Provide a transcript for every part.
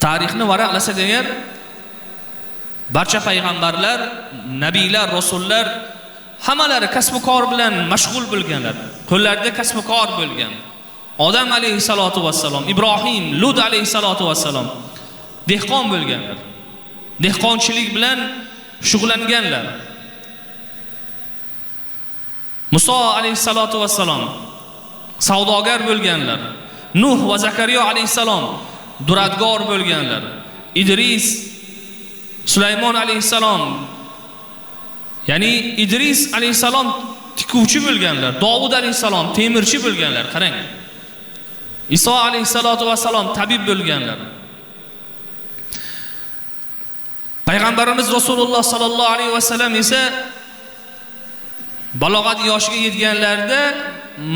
Tarixni varaqlasak agar barcha payg'ambarlar, nabiylar, rasullar hammalari kasb-kor bilan mashg'ul bo'lganlar. Qo'llarida kasb-kor bo'lgan. Odam alayhissalatu vassalom, Ibrohim, Lut alayhissalatu vassalom dehqon bo'lganlar. Dehqonchilik bilan shug'ullanganlar. Muso alayhissalatu vassalom savdogar bo'lganlar. Nuh va Zakariya alayhissalom duradgor bo'lganlar. Idris, Sulaymon alayhissalom, ya'ni Idris alayhissalom tikuvchi bo'lganlar, Dovud alayhissalom temirchi bo'lganlar. Qarang. Iso alayhissalatu vassalom tabib bo'lganlar. Payg'ambarimiz Rasululloh sallallohu alayhi vasallam esa balog'at yoshiga yetganlarida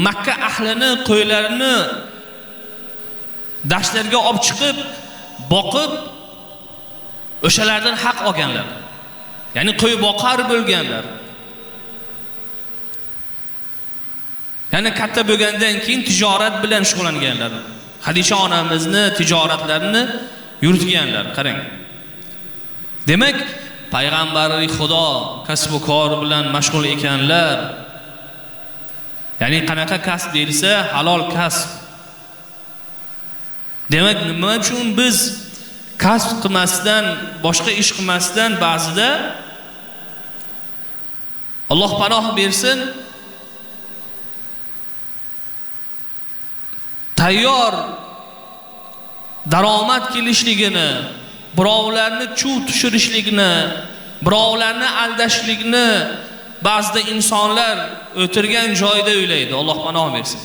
Makka ahlini qo'ylarini dashtlarga olib chiqib, boqib, o'shalardan haq olganlar. Ya'ni qo'y boqar bo'lganlar. Ya'ni katta bo'lgandan keyin tijorat bilan shug'ullanganlar. Xadisha onamizni tijoratlarini yuritganlar. Qarang. Demak, payg'ambari Xudo kasb-kor bilan mashg'ul ekanlar. Ya'ni qanaqa kasb deyilsa, halol kasb. Demak, nima uchun biz kasb qilmasdan, boshqa ish qilmasdan ba'zida Alloh panoh bersin, tayyor daromad kelishligini, birovlarni chuv tushirishlikni, birovlarni aldashlikni ba'zida insonlar o'tirgan joyda o'ylaydi. Alloh panoh bersin.